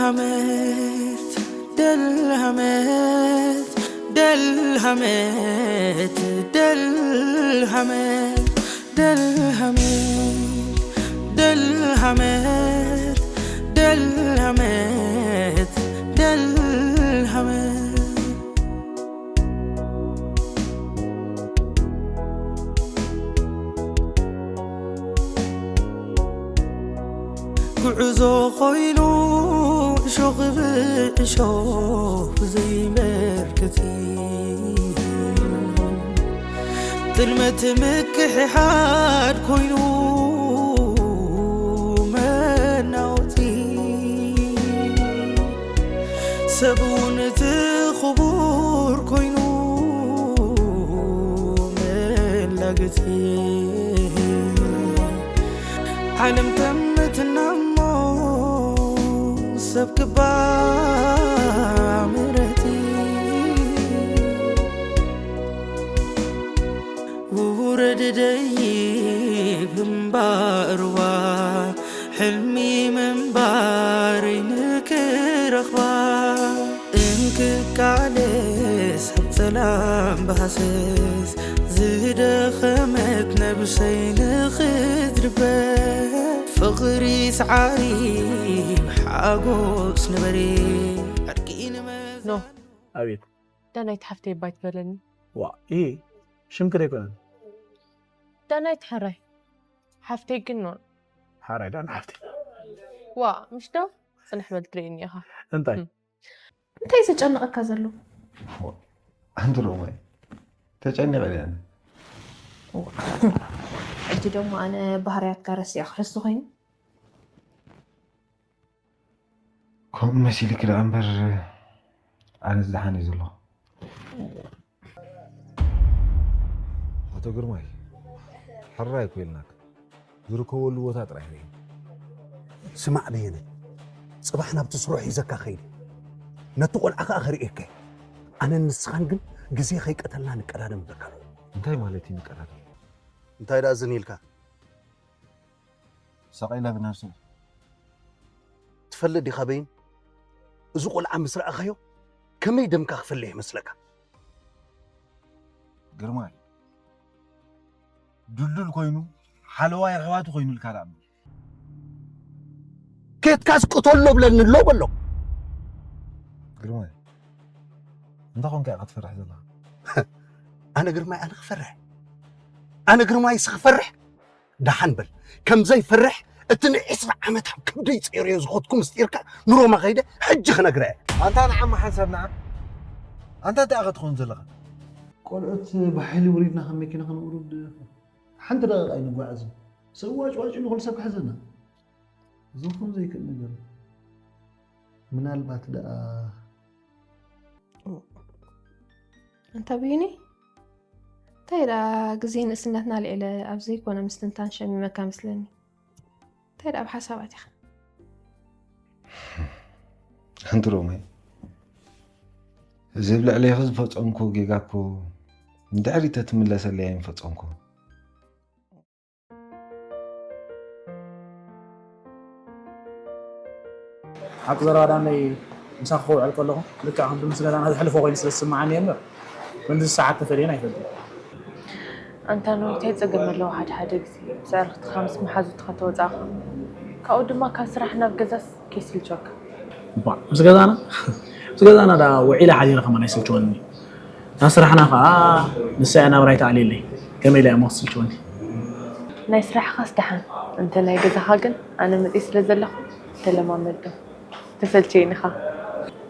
همت دل همت دل همت دل همت دل همت دل همت دل همت دل همت ጉዕዞ ኾይኑ እሾኽ ብእሾኽ ዘይመርገጺ ጥልመት ምክሕሓድ ኮይኑ መናወጺ ሰብ እውን እቲ ክቡር ኮይኑ መላገጺ ዓለም ተምትና እሞ ሰብ ክባ ምረጺ ውረድ ደይብ እምባርዋ ሕልሚ ምንባረይ ንክረኽባ እንክቃለስ ኣብ ጸላም ብሃሰስ ዝደኸመት ነብሰይ ንኽትድበ ፍቕሪ ሰዓሪ ሓጎስ ንበሪ ዕርቂ ንመ ኖ ኣቤት ዳናይት ሓፍተይ እባ ኣይትበለኒ። ዋ ኢ ሽምክር ኣይኮነን ዳናይት ሕራይ ሓፍተይ ግን ኖ ሓራይ ዳን ሓፍቲ ዋ ምሽ ዶ ጽንሕ በል ትርእየኒ ኢኻ። እንታይ እንታይ ዘጨንቐካ ዘሎ? ኣንቲ ሮማይ ተጨኒቐ ድያ ሕጂ ደሞ ኣነ ባህርያትካ ረሲዐ ክሕሱ ኮይኑ ከምኡ መሲልክ ደኣ እምበር ኣነ ዝደሓን እየ ዘለኹ። ኣቶ ግርማይ ሕራይ እኮ ኢልናካ ዝርከበሉ ቦታ ጥራይ ርኢ። ስማዕ በየነ፣ ጽባሕ ናብቲ ስሩዕ ሒዘካ ከይደ ነቲ ቆልዓ ከኣ ከርእየካ እየ። ኣነን ንስኻን ግን ግዜ ከይቀተልና ንቀዳደም እብለካ ኣለኹ። እንታይ ማለት እዩ ንቀዳደም? እንታይ ደኣ ዝን ኢልካ? ሰቒላ ብነብሰይ። ትፈልጥ ዲኻ በይን? እዚ ቆልዓ ምስ ረኣኻዮ ከመይ ደምካ ክፈልሕ ይመስለካ? ግርማይ ድልዱል ኮይኑ ሓለዋይ ኣሕዋቱ ኮይኑ ኢልካ ደኣ እምበር። ኬትካስ ቅተሎ ብለኒ ኣሎ በሎ። ግርማይ እንታይ ኾንካ ኢኻ ትፈርሕ ዘለኻ? ኣነ ግርማይ ኣነ ክፈርሕ? ኣነ ግርማይስ ክፈርሕ? ደሓን በል ከም ዘይፈርሕ እቲ ንዒስራ ዓመት ኣብ ከብደይ ጸይረዮ ዝኸድኩ ምስጢርካ ንሮማ ከይደ ሕጂ ክነግራ እየ። ኣንታ ንዓማ ሓንሳብ ንዓ ኣንታ እንታይ ኢኻ ትኸውን ዘለኻ? ቆልዑት ብሓይሊ ውሪድና ካብ መኪና ክንውርድ ሓንቲ ደቂቕ ኣይንጓዓዝን። ሰብ ዋጭ ዋጭ ኢሉ ኩሉ ሰብ ክሕዘና። እዚ ክኸውን ዘይክእል ነገር እዩ። ምናልባት ደኣ ኣንታ ብዩኒ እንታይ ደኣ ግዜ ንእስነትና ልዒለ ኣብ ዘይኮነ ምስትንታን ሸሚመካ መስለኒ። እንታይ ደኣ ኣብ ሓሳባት ኢኻ? ኣንቲ ሮማይ እዚ ኣብ ልዕለይኺ ዝፈጸምኩ ጌጋ እኮ ንድሕሪት ተትምለሰለይ ኣይምፈጸምኩ። ሓቂ ዘረባ ዳነይ ምሳኺ ክውዕል ከለኹ ልክዕ ከምቲ ምስ ገዛና ዘሕልፎ ኮይኑ ስለ ዝስምዓኒ እየ እምበር ከምዚ ሰዓት ተፈልየን ኣይፈልጥን። ኣንታ ኖር እንታይ ጸገም ኣለዎ ሓደ ሓደ ግዜ ምስ ኣዕርኽትኻ ምስ መሓዙትኻ ተወጻእኻ ካብኡ ድማ ካብ ስራሕ ናብ ገዛስ ከይስልቸወካ። እባ ምስ ገዛና ምስ ገዛና ደኣ ውዒለ ሓዲረ ከማን ኣይስልችወንን እዩ። እታ ስራሕና ኸዓ ንሳ እያ ናብራይ ተኣልየለይ። ከመይ ኢላ እያ እሞ ክትስልችወኒ? ናይ ስራሕኻስ ደሓን፣ እንተ ናይ ገዛኻ ግን ኣነ መጺኤ ስለ ዘለኹ ተለማመድ ዶ። ተሰልቸየኒ ኢኻ።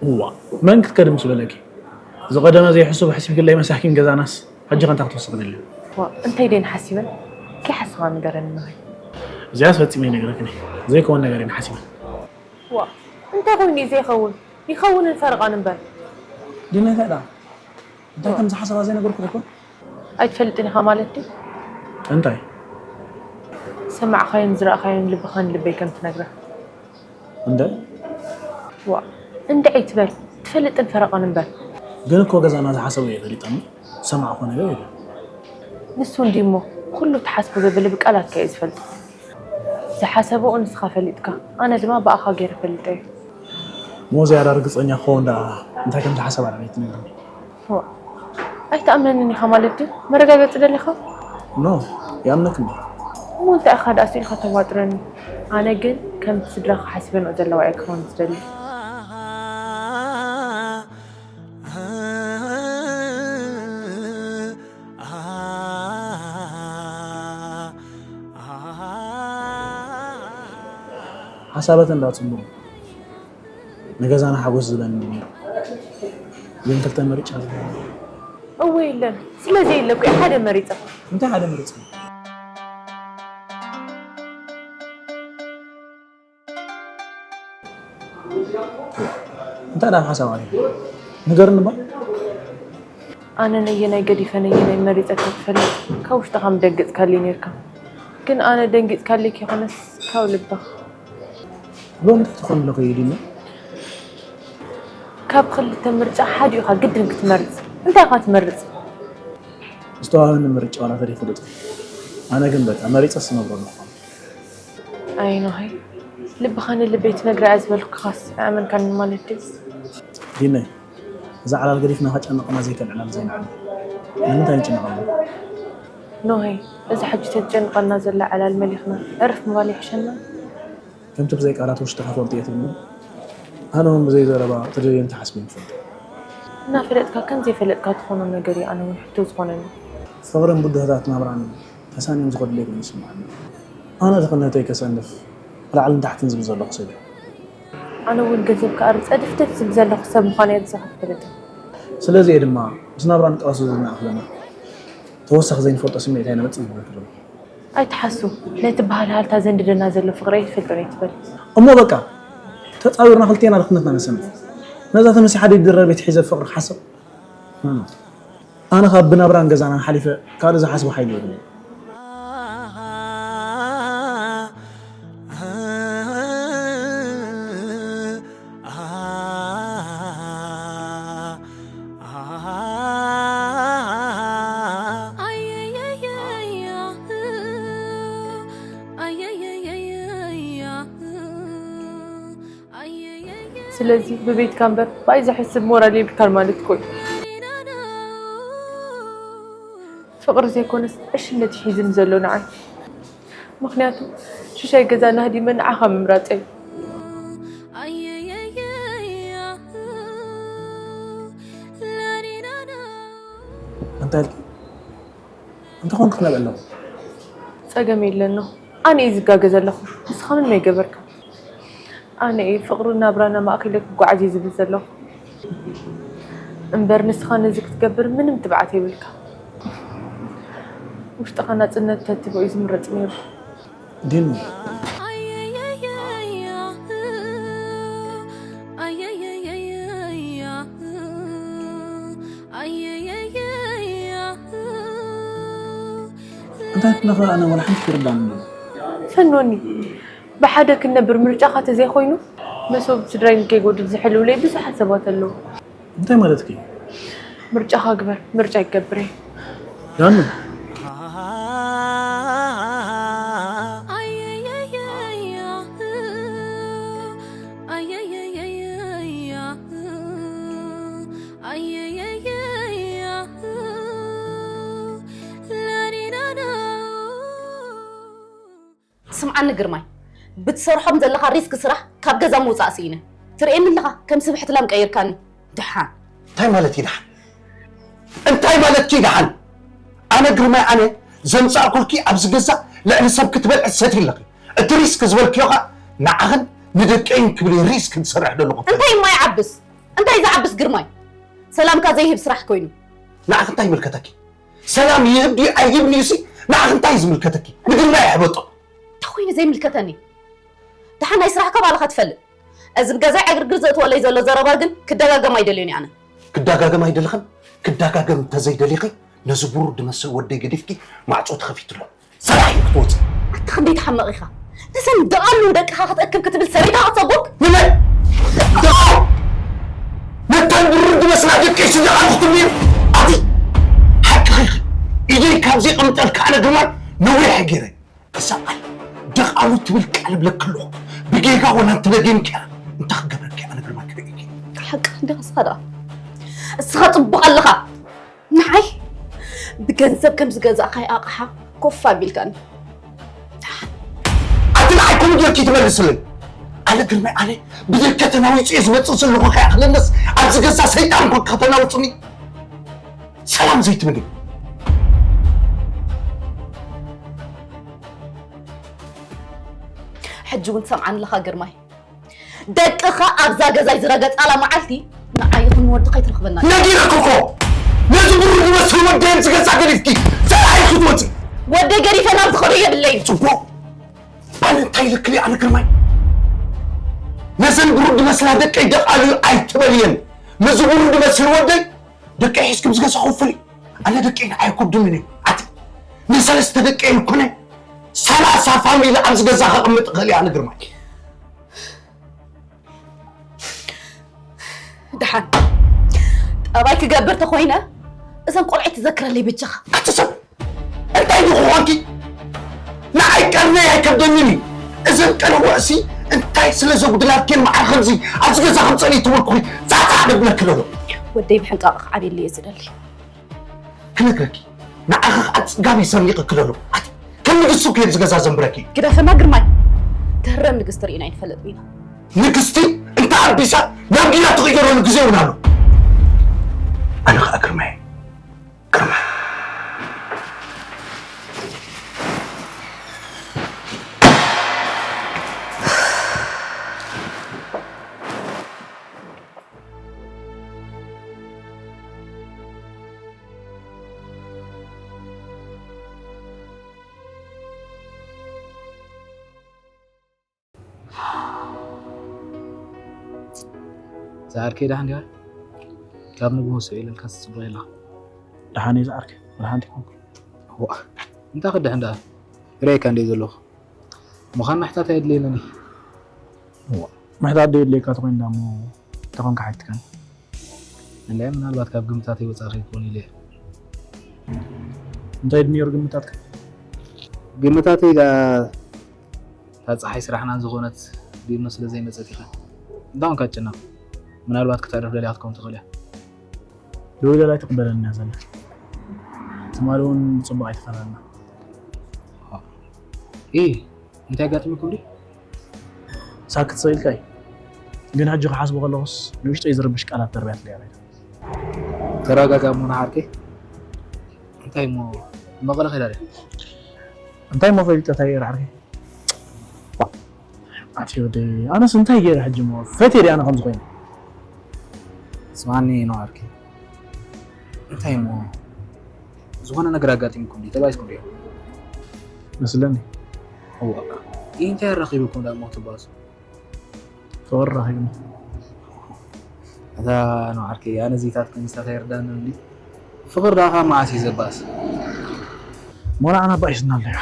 እዋእ መን ክትከዲ ምስ በለኪ? ዝቐደመ ዘይሕሱብ ኣሕሲብክለይ መሳሕኪን ገዛናስ ሕጂ ኸ እንታይ ክትወስኺ ደልዮ? ዋእ እንታይ ድየን ሓሲበን? ከይሓሰኻ ንገረኒ ንሆይ። እዚኣስ ፈጺመ ኣይነግረክን እየ። ዘይከውን ነገር እየን ሓሲበን። ዋእ እንታይ ኮይኑ እዩ ዘይኸውን? ይኸውን ፈረቓን እምበር። ድነ እንታይ ደኣ? እንታይ ከም ዝሓሰባ ዘይነገርኩኺ እኮ። ኣይትፈልጥን ኢኻ ማለት ድዩ? እንታይ? ዝሰማዕካዮን ዝረኣኻዮን ልብኻን ልበይ ከም ትነግራ። እንታይ? ዋእ እንድዒ ኣይትበል። ትፈልጥን ፈረቓን እምበር። ግን እኮ ገዛና ዝሓሰቦ እየ ፈሊጠኒ። ዝሰማዕክዎ ነገር የለን። ንሱ እንድዩ እሞ ኩሉ ትሓስቦ ዘበለ ብቃላትካ እየ ዝፈልጦ። ዝሓሰብኦ ንስኻ ፈሊጥካ ኣነ ድማ ብኣኻ ገይረ ፈልጠዮ። እሞ ዝያዳ ርግጸኛ ክኸውን ደኣ እንታይ ከም ዝሓሰብ ኣላ ትነግርኒ? ዋ፣ ኣይትኣምነንን ኢኻ ማለት ድዩ? መረጋገጺ ደሊኻ? ኖ፣ ይኣምነክ እንዲ። እሞ እንታይ ኢኻ ደኣ ስኢልካ ተዋጥረኒ? ኣነ ግን ከምቲ ስድራኻ ሓሲበንኦ ዘለዋ እየ ክኸውን ዝደሊ። ሓሳባት እንዳ ጽቡቕ ንገዛና ሓጎስ ዝህበኒ ነይሩ። ግን ክልተ መሪጫ ዝህበኒ። እወ የለን። ስለዚ የለ እኮ ሓደ መሪጸ። እንታይ ሓደ መሪጸ? እንታይ ደኣ ሓሳብ ኣሎ? ንገርኒ እባ። ኣነ ነየናይ ገዲፈ ነየናይ መሪጸ ክትፈልጥ ካብ ውሽጥኻ ምደንግጽካለይ ነርካ። ግን ኣነ ደንጊጽካለይ ከይኮነስ ካብ ልባ። ሎሚ እንታይ ትኾን ኣለኹ እዩ ድሞ? ካብ ክልተ ምርጫ ሓዲኡ ኢኻ ግድን ክትመርጽ። እንታይ ኢኻ ትመርጽ? ዝተዋህበኒ ምርጫ ዋላ ተደይፈልጥ። ኣነ ግን በቃ መሪጸ ስነብሮ ኣለኹ። ኣይ ኖሃይ፣ ልብኻ ንልበይ ትነግራ እያ ዝበልኩኻስ ኣይኣመንካን ማለት ድዩ? ዲነይ፣ እዛ ዕላል ገዲፍና ከጨንቐና ዘይከል ዕላል ዘይንዓል። ንምንታይ ንጭነቕ ኣለና? ኖሃይ፣ እዛ ሕጂ ተጨንቐና ዘላ ዕላል መሊኽና ዕርፍ ምባል ይሕሸና። ከምቲ ብዘይ ቃላት ውሽጥኻ ፈልጦ እየ ትብልኒ፣ ኣነ እውን ብዘይ ዘረባ ትደልዮን ትሓስብዮን ትፈልጥ። እናፈለጥካ ከም ዘይፈለጥካ ትኾኖ ነገር እዩ ኣነ እውን ሕቶ ዝኾነኒ። ፍቕርን ብድሆታት ናብራን ተሳንዮም ዝኸዱለይ ኮይኑ ይስምዓኒ። ኣነ ድኽነተይ ከሰንፍ ላዕልን ታሕትን ዝብል ዘለኹ ሰብ እየ። ኣነ እውን ገንዘብ ክኣሪ ጸድፍድፍ ዝብል ዘለኹ ሰብ ምዃነይ ኣዚኻ ትፈልጥ። ስለዚ እየ ድማ ምስ ናብራ ንቃለሶ ዘለና ኣኽለና ተወሳኺ ዘይንፈልጦ ስምዒት ኣይነምጽእ ይብለካ ዘለኹ። ኣይትሓሱ፣ ነቲ ባህልሃልታ ዘንድደና ዘሎ ፍቕሪ ኣይትፈልጦን እየ ትበል። እሞ በቃ ተጻዊርና ክልቴና ድኽነትና ነሰንፍ። ነዛ ተመሲሓ ደይድረር ቤት ሒዘ ፍቕሪ ክሓስብ ኣነ ካብ ብናብራን ገዛናን ሓሊፈ ካልእ ዝሓስቦ ሓይሊ የብለይ። ስለዚ ብቤትካ እምበር ብኣይ ዘሕስብ ሞራል የብልካን ማለት እኮ እዩ። ፍቕሪ ዘይኮነስ ዕሽነት እዩ ሒዝኒ ዘሎ ንዓይ። ምኽንያቱ ሽሻይ ገዛ ናህዲመ ንዓኻ ምምራጸይ እዩ። እንታይ ኢልኪ? እንታይ ኮንክ ክነብዕ ኣለኹ? ጸገም የለን ኖ። ኣነ እየ ዝጋገ ዘለኹ። ንስኻ ምንም ኣይገበርካ። ኣነ እየ ፍቕሪ ናብራና ማእኪለ ክጓዓዝ እየ ዝብል ዘለኹ። እምበር ንስኻ ነዚ ክትገብር ምንም ትብዓት የብልካ። ውሽጥኻ ናጽነት ተትህቦ እዩ ዝምረጽ ነይሩ። ዲኑ። እንታይ ትነኻ ኣነ ወላ ሓንቲ ክርዳን። ፈኖኒ፣ ብሓደ ክንነብር ምርጫኻ ተዘይኮይኑ መሶብ ስድራይ ንከይጎድል ዝሕልውለይ ብዙሓት ሰባት ኣለዉ። እንታይ ማለትኪ? ምርጫኻ ግበር፣ ምርጫ ይገብር እየ። ዳኑ። ስምዓኒ ግርማይ፣ ብትሰርሖም ዘለኻ ሪስክ ስራሕ ካብ ገዛ ምውፃእ ስኢነ። ትርእየኒ ኣለኻ ከም ስብሕቲ ላም ቀይርካኒ። ድሓን። እንታይ ማለት እዩ ደሓን? እንታይ ማለት እዩ ደሓን? ኣነ ግርማይ ኣነ ዘምፃእኩልኪ ኣብዚ ገዛ ልዕሊ ሰብ ክትበልዒ ትሰትዪ ኣለኺ። እቲ ሪስክ ዝበልክዮ ኸዓ ንዓኽን ንደቀይን ክብል እየ ሪስክ ዝሰርሕ ዘለኹ። እንታይ እማ ይዓብስ? እንታይ ዝዓብስ ግርማይ? ሰላምካ ዘይህብ ስራሕ ኮይኑ። ንዓኽ እንታይ ይምልከተኪ? ሰላም ይህብ ድዩ ኣይህብ ንዩሲ ንዓኽ እንታይ እዩ ዝምልከተኪ? ንግርማይ ይሕበጦ። እንታይ ኮይኑ ዘይምልከተኒ? ደሓን ናይ ስራሕካ ባዕልኻ ትፈልጥ። እዚ ብገዛይ ዕግርግር ዘእትወለይ ዘሎ ዘረባ ግን ክደጋገም ኣይደልዮን እየ ኣነ። ክደጋገም ኣይደልኽን? ክደጋገም እንተዘይደሊኺ ነዚ ብሩር ድመስል ወደይ ገዲፍኪ ማዕጾ ተኸፊቱ ኣሎ። ሰላሕ እዩ ክትወፂ። ኣታ ክንደይ ትሓመቕ ኢኻ? ነዘን ደቓሉ ንደቅኻ ክትእክብ ክትብል ሰበይትኻ ክትሰጉግ? ንመን? ደቓሉ? ነተን ብሩር ድመስላ ደቂ እሱ ደቓሉ ክትብልዮ? ኣቲ ሓቅኺ ኢኺ። ኢደይ ካብዚ ይቕምጠልካ ኣነ ግርማይ ነዊሕ ገይረ። እዛ ቃል ደቓሉ ትብል ቃል እብለኪ ኣለኹ። ብጌጋ ወላ እንተደጊምክያ እንታይ ክገብረኪ ኣነ ግርማይ ክርኢ። ሓቂ እንዲኻ እስኻ ደኣ። እስኻ ጽቡቕ ኣለኻ። ንዓይ ብገንዘብ ከም ዝገዛእካይ ኣቕሓ ኮፍ ኣቢልካኒ። ኣቲ ንዓይ ከምኡ ጌርኪ ትመልስለይ? ኣነ ግርማይ፣ ኣነ ብደገ ተናዊጹ እየ ዝመጽእ ዘለኹ ከይኣኽለለስ ኣብዚ ገዛ ሰይጣን ኮንካ ከተናውጹኒ? ሰላም ዘይትብሊ። ሕጂ እውን ትሰምዓኒ ኣለኻ ግርማይ። ደቅኻ ኣብዛ ገዛይ ዝረገጻላ መዓልቲ ንዓይ ይኹን ንወድኻ ኣይትረኽበና። ነጊረኪ እኮ፣ ነዚ ብሩር ዝመስል ወደይ ኣብዚ ገዛ ገዲፍኪ፣ ጸላኢኺ ትወጺ። ወደይ ገዲፈ ናብ ዝኸዶ የብለይን። ጽቡቕ። ኣነ እንታይ ኢለክኒ ኣነ ግርማይ? ነዘን ብሩር ዝመስላ ደቀይ ደቓሉ ኣይትበልየን። ነዚ ብሩር ዝመስል ወደይ ደቀይ ሒዝኪ ኣብዚ ገዛ ክውፍል እዩ። ኣነ ደቀይ ንዓይ ኣይኮብድምን እዩ። ኣቲ ንሰለስተ ደቀይ ኣይኮነ፣ ሰላሳ ፋሚሊ ኣብዚ ገዛ ከቕምጥ እኽእል እየ ኣነ ግርማይ። ደሓን ጠባይ ክገብር ተኾይነ እዘን ቆልዑ ትዘክረለይ በጃኻ። ኣቲ ሰብ እንታይ ዲኹ ኾንኪ? ንዓይ ቀርነይ ኣይከብደንን እዩ። እዘን ቀለውዕሲ እንታይ ስለ ዘጉድላትክን መዓር ከምዚ ኣብዚ ገዛ ከምፀኒ ትብልኩኺ ጻዕጻዕ ክብለኪ ደሎ። ወደይ ብሕንቃቕ ክዓብየሉ እየ ዝደሊ። ክነግረኪ፣ ንዓኺ ከዓ ጽጋብ ይሰንይቕኪ ደሎ። ኣቲ ከም ንግስቲ እኮ ኣብዚ ገዛ ዘንብረኪ። ግደፈና ግርማይ፣ ትህረም ንግስቲ ርኢና ኣይንፈልጥን ኢና። ንግስቲ እንተ ኣቢሳ ናብ ጊላ ትቕየረሉ ግዜ እውን ኣሎ። ኣነ ከዓ ግርማይ፣ ግርማይ። ዝዓርከይ ደሓን ዲኻ? ካብ ንግሆ ስቕ ኢለልካ ትጽበዮ ኣለኻ። ደሓን እየ ዝዓርከይ፣ ደሓን ዲኹም? እዋ፣ እንታይ ክድሕን ደኣ? ርእየካ እንደ ዘለኹ። ምዃን ምሕታት ኣየድልየንን እዩ። እዋ፣ ምሕታት ዶ የድልየካ ተኾይኑ ደኣ እሞ እንታይ ኮንካ ሓቲትካኒ? እንድዒ ምናልባት ካብ ግምታተይ ወጻኢ ከይትኮን ኢለ እየ። እንታይ ድዩ ነይሩ ግምታትካ? ግምታተይ ደኣ እታ ጸሓይ ስራሕናን ዝኾነት ዲኖ ስለ ዘይመጸት ኢኻ። እንታይ ኮንካ ትጭነቕ? ምናልባት ክተዕርፍ ደሊኻ ክትከውን ትኽእል እያ። ደዊለላ ኣይትቕበለኒ እያ ዘላ። ትማሊ እውን ብጽቡቕ ኣይተፈላለና። ኢ፣ እንታይ ኣጋጢሙኩም ድዩ? ሳክት ስቕ ኢልካ እዩ። ግን ሕጂ ክሓስቦ ከለኹስ ንውሽጠይ ዝርብሽ ቃላት ደርብያትለይ እያ። ተረጋጋ እሞ ንዓርከይ። እንታይ እሞ መቐለ ከይዳ ድያ? እንታይ እሞ ፈሊጠ እንታይ ገይረ ዓርከይ? ኣቲ ወደይ፣ ኣነስ እንታይ ገይረ ሕጂ እሞ? ፈትየ ድየ ኣነ ከምዚ ኮይነ? ስማኒ ነው ዓርከይ። እንታይ እሞ? ዝኾነ ነገር ኣጋጢምኩም ድዩ? ተባኢስኩም ድዩ? መስለኒ። እዋ። ይህ እንታይ ኣራኺብኩም ደኣ እሞ ትባሱ? ፍቕሪ ረኺብና። እታ ነው ዓርከይ፣ ኣነ እዚታት ከምዚታት ኣይርዳንን እንዲ። ፍቕሪ ደኣ ካብ መዓስ እዩ ዘባእስ? ሞና ኣና ባይስና ኣለዮ።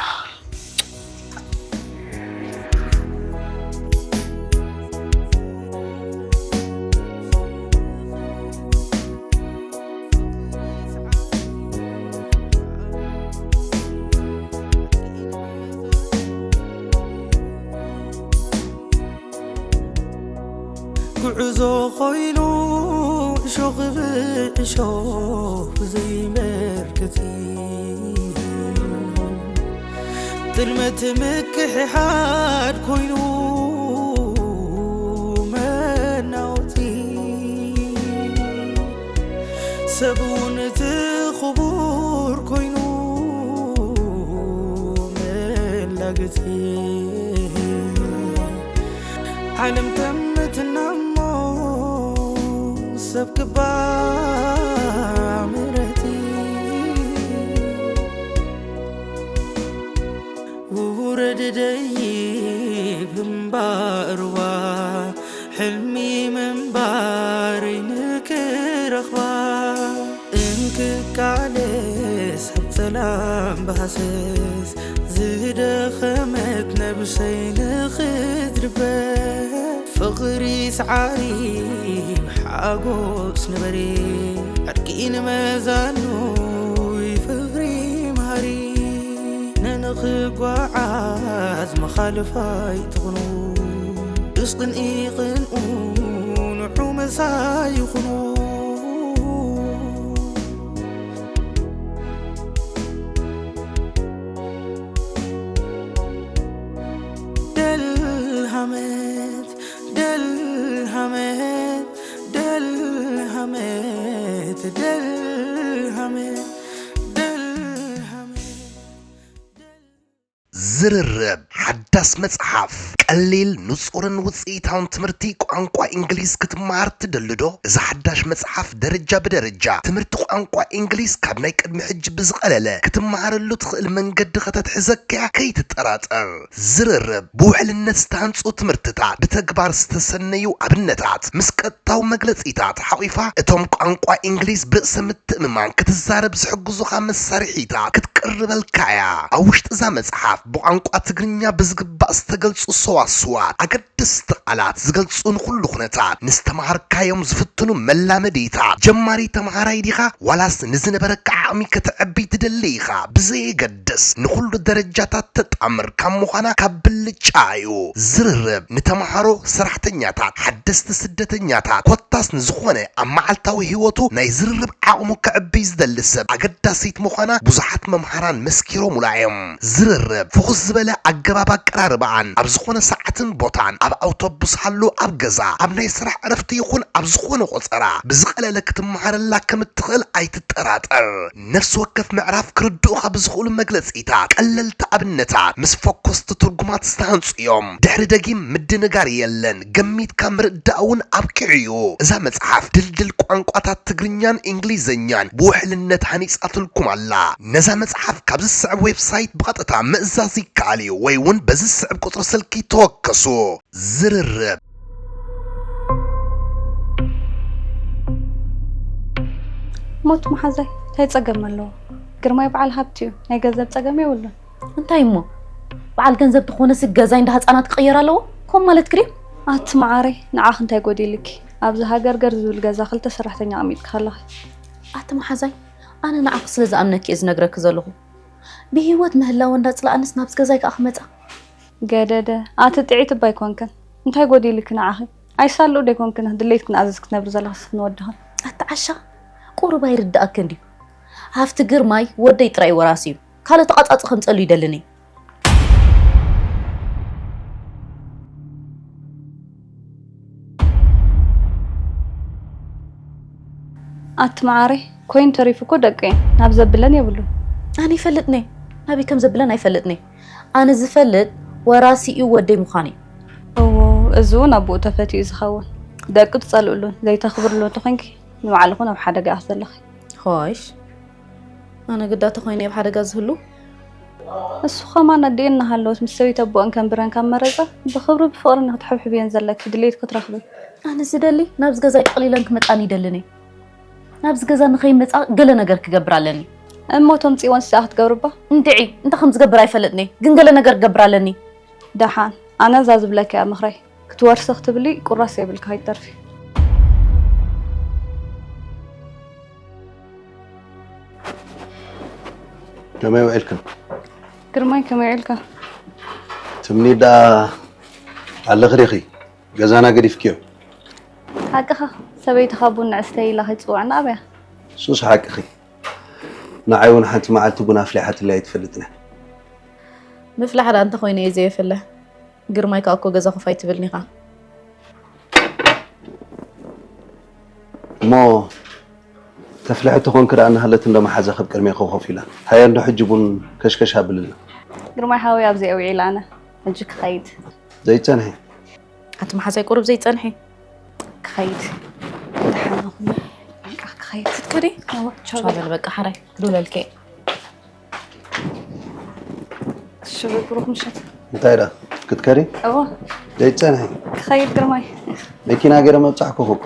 ጉዕዞ ኾይኑ እሾኽ ብእሾኽ ዘይመርገጺ፣ ጥልመት ምክሕሓድ ኮይኑ መናወጺ፣ ሰብ እውን እቲ ክቡር ኮይኑ መላገጺ። ዓለም ተምትና እሞ ሰብ ክባ ምረቲ። ውረድ ደይብ እምባርዋ፣ ሕልሚ ምንባረይ ንክረኽባ። እንክቃለስ ኣብ ጸላም ብሃሰስ፣ ዝደኸመት ነብሰይ ንኽትድበ። ፍቕሪ ሰዓሪ ሓጎስ ንበሪ፣ ዕርቂ ንመዛኑይ ፍቕሪ መሃሪ። ንንኽጓዓዝ መኻልፍ ኣይትኹኑ፣ እስቕን ኢቕንኡ ንዑ ሳይኹኑ ደልሃመት ደልሃመት ደልሃመት ደልሃመት ደልሃመት። ዝርርብ ሓዳስ መጽሓፍ፣ ቀሊል፣ ንጹርን ውጽኢታውን ትምህርቲ ቋንቋ እንግሊዝ ክትመሃር ትደሊ ዶ? እዛ ሓዳሽ መጽሓፍ ደረጃ ብደረጃ ትምህርቲ ቋንቋ እንግሊዝ ካብ ናይ ቅድሚ ሕጂ ብዝቐለለ ክትመሃረሉ ትኽእል መንገዲ ከተትሕዘካ እያ፣ ከይትጠራጠር። ዝርርብ፣ ብውሕልነት ዝተሃንጹ ትምህርትታት፣ ብተግባር ዝተሰነዩ ኣብነታት፣ ምስ ቀጥታዊ መግለጺታት ሓቑፋ፣ እቶም ቋንቋ እንግሊዝ ብርእሰ ምትእምማን ክትዛረብ ዝሕግዙኻ መሳርሒታት ክትቅርበልካ እያ። ኣብ ውሽጢ እዛ መጽሓፍ፣ ብቋንቋ ትግርኛ ብዝግባእ ዝተገልጹ ሰዋስዋት፣ ኣገደስቲ ቃላት ዝገልጹ ንኹሉ ኩነታት፣ ንዝተምሃርካዮም ዝፍትኑ መላመዲታት፣ ጀማሪ ተምሃራይ ዲኻ ዋላስ ንዝነበረካ ዓቕሚ ከተዕቢ ትደሊ ኢኻ፣ ብዘየገድስ ንኹሉ ደረጃታት ተጣምር ካብ ምዃና ካብ ብልጫ እዩ። ዝርርብ ንተምሃሮ፣ ሰራሕተኛታት፣ ሓደስቲ ስደተኛታት፣ ኮታስ ንዝኾነ ኣብ መዓልታዊ ህይወቱ ናይ ዝርርብ ዓቕሙ ከዕብይ ዝደሊ ሰብ ኣገዳሲት ምዃና ብዙሓት መምሃራን መስኪሮሙላ እዮም። ዝርርብ ፍኹስ ዝበለ ኣገባብ ኣቀራርባኣን ኣብ ዝኾነ ሰዓትን ቦታን፣ ኣብ ኣውቶቡስ ሃሉ፣ ኣብ ገዛ፣ ኣብ ናይ ስራሕ ዕረፍቲ ይኹን ኣብ ዝኾነ ቆጸራ ብዝቐለለ ክትመሃረላ ከም እትኽእል ኣይትጠራጠር። ነፍሲ ወከፍ ምዕራፍ ክርድኡኻ ብዝኽእሉ መግለጺታት፣ ቀለልቲ ኣብነታት፣ ምስ ፈኮስቲ ትርጉማት ዝተሃንጹ እዮም። ድሕሪ ደጊም ምድንጋር የለን፣ ገሚትካ ምርዳእ እውን ኣብቂዑ እዩ። እዛ መጽሓፍ ድልድል ቋንቋታት ትግርኛን እንግሊዝኛን ብውሕልነት ሃኒጻትልኩም ኣላ። ነዛ መጽሓፍ ካብ ዝስዕብ ዌብሳይት ብቐጥታ ምእዛዝ ይከኣል እዩ፣ ወይ እውን በዚ ዝስዕብ ቁጽሪ ስልኪ ተወከሱ። ዝርርብ። ሞት መሓዛይ እንታይ ጸገም ኣለዎ? ግርማይ በዓል ሃብቲ እዩ፣ ናይ ገንዘብ ጸገም የብሉን። እንታይ እሞ? በዓል ገንዘብ ተኾነሲ ገዛይ እንዳ ህጻናት ክቕየር ኣለዎ? ከምኡ ማለትኪ ድዩ? ኣቲ መዓረይ፣ ንዓኺ እንታይ ጎዲልኪ? ኣብዚ ሃገር ገር ዝብል ገዛ ክልተ ሰራሕተኛ ኣቐሚጥኪ ከለኺ። ኣቲ መሓዛይ፣ ኣነ ንዓኺ ስለ ዝኣምነኪ እየ ዝነግረኪ ዘለኹ። ብህይወት ምህላወ እንዳጽላኣንስ ናብዚ ገዛይ ከኣ ክመጻ? ገደደ፣ ኣቲ ጥዒት እባ ኣይኮንክን። እንታይ ጎዲልኪ ንዓኺ? ኣይሳልኡ ዶ ኣይኮንክን ድሌትኪ ንኣዘዝ ክትነብሪ ዘለኺ ንስኽን ወድኽን? ኣቲ ዓሻ፣ ቁሩብ ኣይርድኣክን ድዩ? ሃፍቲ ግርማይ ወደይ ጥራይ ወራሲ እዩ። ካልእ ተቓጻጺ ከምጸሉ ይደልን እየ። ኣቲ መዓረይ፣ ኮይኑ ተሪፉ እኮ ደቀይ ናብ ዘብለን የብሉን። ኣነ ይፈልጥኒ፣ ናበይ ከም ዘብለን ኣይፈልጥኒ። ኣነ ዝፈልጥ ወራሲኡ ወደይ ምዃኑ እዩ። እዎ፣ እዚ እውን ኣቦኡ ተፈትዩ እዩ ዝኸውን። ደቂ ትጸልኡሉን ዘይተኽብርሉን ተኾይንኪ ንባዕልኹ ኣብ ሓደጋ ኢኺ ዘለኺ። ሆሽ፣ ኣነ ግዳ ተኾይነ ኣብ ሓደጋ ዝህሉ? እሱ ኸማን ኣዲኡ እናሃለወት ምስ ሰበይቲ ኣቦአን ከንብረን ካብ መረጻ ብኽብሪ ብፍቕሪ ንክትሕብሕብየን ዘለኪ ድሌት ክትረኽቢ። ኣነ ዝደሊ ናብዚ ገዛ ጠቕሊለን ክመጻኒ ይደልን እየ። ናብዚ ገዛ ንኸይመጻ ገለ ነገር ክገብር ኣለኒ። እሞ ተምጽእወን ስኣ ክትገብርባ? እንድዒ እንተ ከም ዝገብር ኣይፈልጥኒ፣ ግን ገለ ነገር ክገብር ኣለኒ። ደሓን ኣነ እዛ ዝብለኪ እያ ምኽረይ። ክትወርሲ ክትብሊ ቁራስ የብልካ ከይትተርፊ። ከመይ ውዒልክን? ግርማይ ከመይ ውዒልካ? ትምኒት ደኣ ኣለኺ ዲኺ? ገዛና ገዲፍክዮ? ሓቅኻ ሰበይትኻ ቡን ንዕስተይ ኢላ ከይትጽውዓና ኣበያ? ሱስ ሓቅኺ። ንዓይ እውን ሓንቲ መዓልቲ ቡን ኣፍሊሓትለይ ኣይትፈልጥን እያ። ምፍላሕ ደኣ እንተኾይኑ እየ ዘየፍልሕ። ግርማይ ከኣ እኮ ገዛ ኮፍ ኣይትብልን ኢኻ። እሞ ተፍልሒ ተኾንኪ ደኣ እናሃለት እንዶ መሓዛ ከብ ቅድሜ ኮፍ ኢላ። ሃየ እንዶ ሕጂ ቡን ከሽከሽ ኣብልልና። ግርማይ ሓወይ ኣብዚኣ ውዒለ ኣነ ሕጂ ክኸይድ። ዘይጸንሒ። ኣቲ መሓዛይ ቁሩብ ዘይጸንሒ። ክኸይድ። ደሓን ኣኹኒ። በቃ ክኸይድ። ክትከዲ? እወ፣ ቻው በል። ቻው በል በቃ ሓራይ። ዱለልከ። እሺ፣ ብሩኽ ምሸት። እንታይ ደኣ ክትከዲ? እወ፣ ዘይጸንሒ። ክኸይድ ግርማይ። መኪና ገይረ መብጻሕኩ እኮ።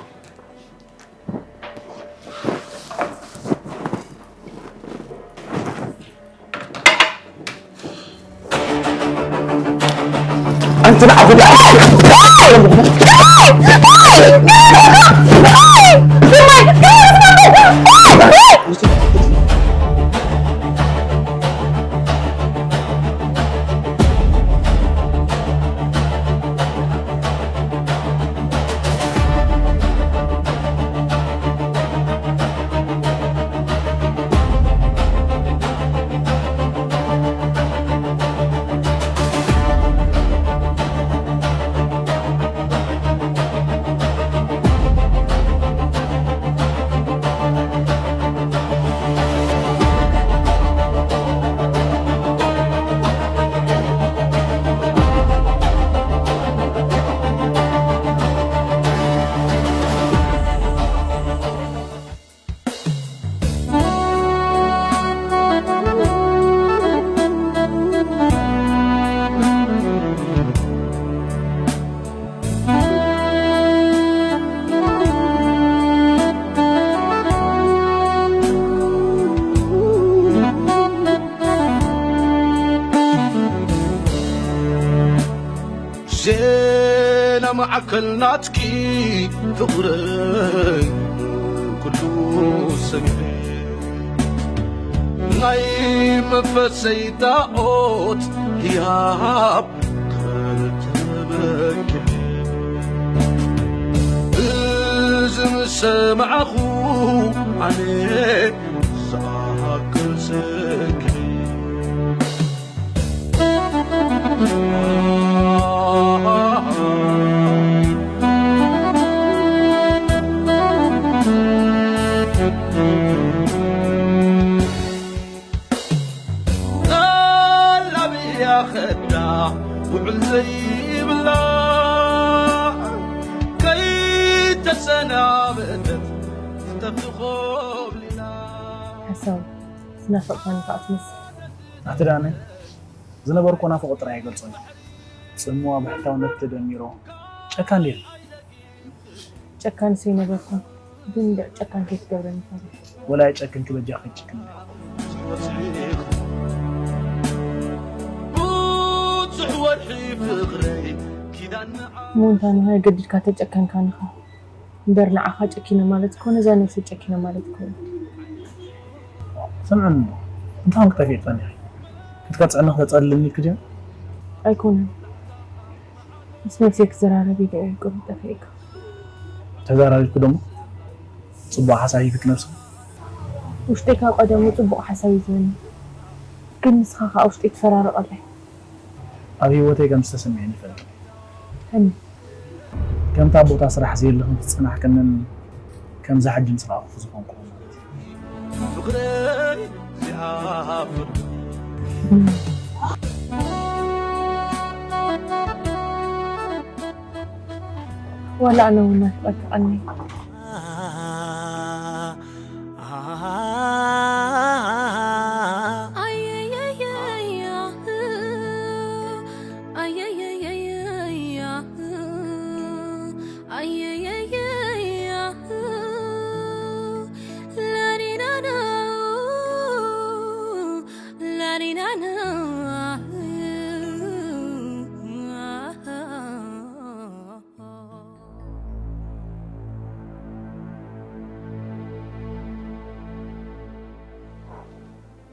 ማዕከል ናትኪ ፍቕረይ ኩሉ ሰሚዐ ናይ መንፈሰይ ጣዖት ህያብ ተበኪ እዚ ምስ ሰማዕኹ ኣነ ዝኣክል ስክሪ ላብያ ኸዳ ውዕል ዘይብላ ከይተሰናበተት ተፍኾብሊላ ሓሳብ ዝናፈቕካኒ ከዓ ትመስል። ኣቲ ዳነ፣ ዝነበርኮ ናፍቖት ጥራይ ኣይገልጾን። ጽምዋ ብሕታውነት ተደሚሮ ጨካን ድየ? ጨካን ሰይነበርኩ፣ ግን እንድዕ ጨካን ከይትገብረኒ ፈርሕ። ወላ ኣይጨክንኪ በጃኺ ኣይትጨክኒ። ብዙሕ ወርሒ ፍቕረይ ኪዳን እሞ እንታ ንሃይ ገዲድካ ተጨከንካኒኻ? እምበር ንዓኻ ጨኪነ ማለት እኮ ነዛ ነብሰይ ጨኪነ ማለት እኮ እዩ። ስምዕኒ፣ እንታይ ኾንኪ ጠፊእክኒ? ክትቀጽዕኒ ክተጸልልኒ ኢልኪ ድዩ? ኣይኮነን። ምስ ነብሰይ ክዘራረብ ኢለ እየ ቁሩብ ጠፊእካ። ተዘራሪብኪ ደሞ? ጽቡቕ ሓሳብ ሂብኪ ነብስኺ? ውሽጠይ ካብ ቀደሙ ጽቡቕ ሓሳብ እዩ ዝህበኒ። ግን ንስኻ ኸኣ ውሽጠይ ትፈራርቐለይ። ኣብ ህይወተይ ከም ዝተሰምዐኒ ይፈልጥ። ከመይ? ከምታ ኣብ ቦታ ስራሕ ዘየለኽን ዝጸናሕክንን ከምዛ ሕጂ ምስ ረኣኹኺ ዝኾንኩ ማለት እዩ። ፍቕረይ እዚኣ ፍቕሪ ዋላ ኣነ እውን ናፍቐካ ቀኒ።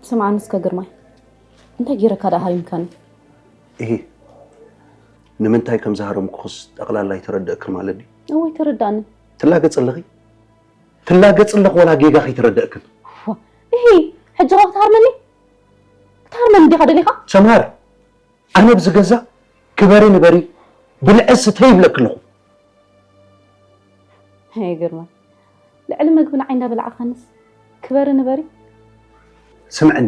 ስምዓኒ እስከ ግርማይ፣ እንታይ ገይረካ ደኣ ሃሪምካኒ? እሂ፣ ንምንታይ ከም ዝሃረምኩኽስ ጠቕላላ ኣይተረድእክን ማለት ድዩ? እወ፣ ኣይተረዳእንን። ትላገጺ ኣለኺ? ትላገጺ ኣለኺ ወላ ጌጋ ከይተረድእክን? ዋ፣ እሂ፣ ሕጂ ኸ ክትሃርመኒ? ክትሃርመኒ ዲኻ ደሊኻ? ሰምሃር፣ ኣነ ኣብዚ ገዛ ክበሪ ንበሪ፣ ብልዒ ስተዪ ይብለኪ ኣለኹ። ኣይ ግርማይ፣ ልዕሊ መግቢ ንዓይ እንዳበላዕኻንስ ክበሪ ንበሪ። ስምዕኒ፣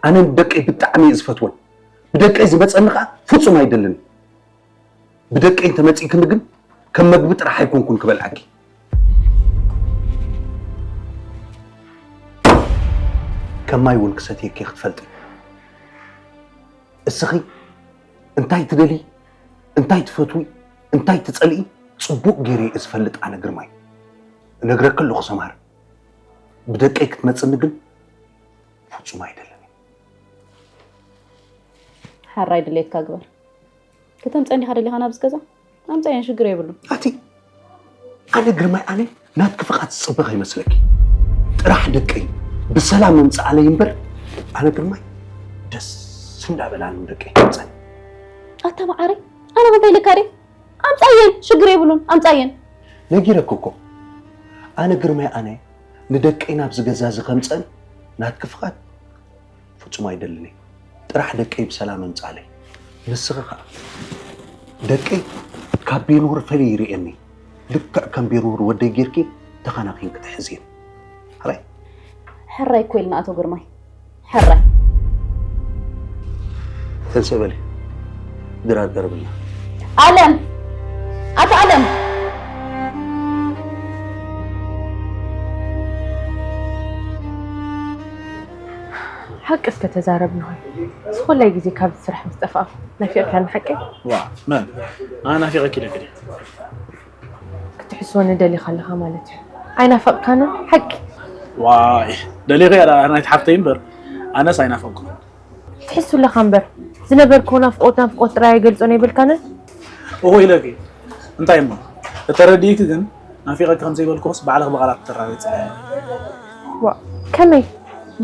ኣነ ንደቀይ ብጣዕሚ እየ ዝፈትወን። ብደቀይ ዝመጸኒ ኸኣ ፍጹም ኣይደልን። ብደቀይ እንተመጺእክኒ ግን ከም መግቢ ጥራሕ ኣይኮንኩን ክበልዓኪ። ከም ማይ እውን ክሰትየኪ ክትፈልጢ። እስኺ እንታይ ትደልዪ፣ እንታይ ትፈትዊ፣ እንታይ ትጸልኢ ጽቡቕ ገይረ እየ ዝፈልጥ ኣነ ግርማይ። እነግረኪ ኣለኹ ሰምሃር፣ ብደቀይ ክትመጽኒ ግን ፍጹም ኣይደልን። ሓራይ ድሌትካ ግበር። ከተምጸኒ ዲኻ ደሊኻ ናብዚ ገዛ? ኣምጻየን፣ ሽግር የብሉን። ኣቲ ኣነ ግርማይ፣ ኣነ ናትኪ ፍቓድ ዝጽበ ከይመስለኪ። ጥራሕ ደቀይ ብሰላም ምምጽኣለይ እምበር፣ ኣነ ግርማይ ደስ እንዳበላኒ ደቀይ ከምጸን። ኣታ መዓረይ፣ ኣነ ኸ እንታይ ኢለካ ድየ? ኣምጻየን፣ ሽግር የብሉን፣ ኣምጻየን። ነጊረኪ እኮ። ኣነ ግርማይ፣ ኣነ ንደቀይ ናብዚ ገዛ እዚ ከምጸን ናትኪ ፍቓድ ፍጹም ኣይደልን እየ። ጥራሕ ደቀይ ብሰላም ኣምጽኣለይ። ንስኺ ኸኣ ደቀይ ካብ ቤንሁር ፈልየ ይርእየኒ። ልክዕ ከም ቤንሁር ወደይ ጌርኪ ተኸናኺንኪ ትሕዝየን። ሕራይ? ሕራይ እኮ ኢልና ኣቶ ግርማይ። ሕራይ። ተንስእ በሊ። ድራር ቀርብልና። ኣለም! ኣቶ ኣለም! ሓቂ እስከ ተዛረብ ንኾይ። ዝኾላይ ግዜ ካብዚ ስራሕ ምስ ጠፋእኩ ናፊቕካኒ ሓቂ? ዋ፣ መን? ኣነ ናፊቐኪ ኢለኪ ድየ? ክትሕስወኒ ደሊኻ ኣለኻ ማለት እዩ። ኣይናፈቕካንን ሓቂ? ዋይ፣ ደሊኺ እያ ደኣ ናይቲ ሓፍተይ እምበር፣ ኣነስ ኣይናፈቕኩን። ትሕሱ ኣለኻ እምበር፣ ዝነበርክዎ ናፍቖት ናፍቖት ጥራይ ኣይገልጾን ኣይበልካንን? እኹ ኢለኪ። እንታይ እሞ? እተረዲእኪ ግን ናፊቐኪ ከም ዘይበልኩስ ባዕልኺ ብቓላት ተራረፂ። ዋ፣ ከመይ?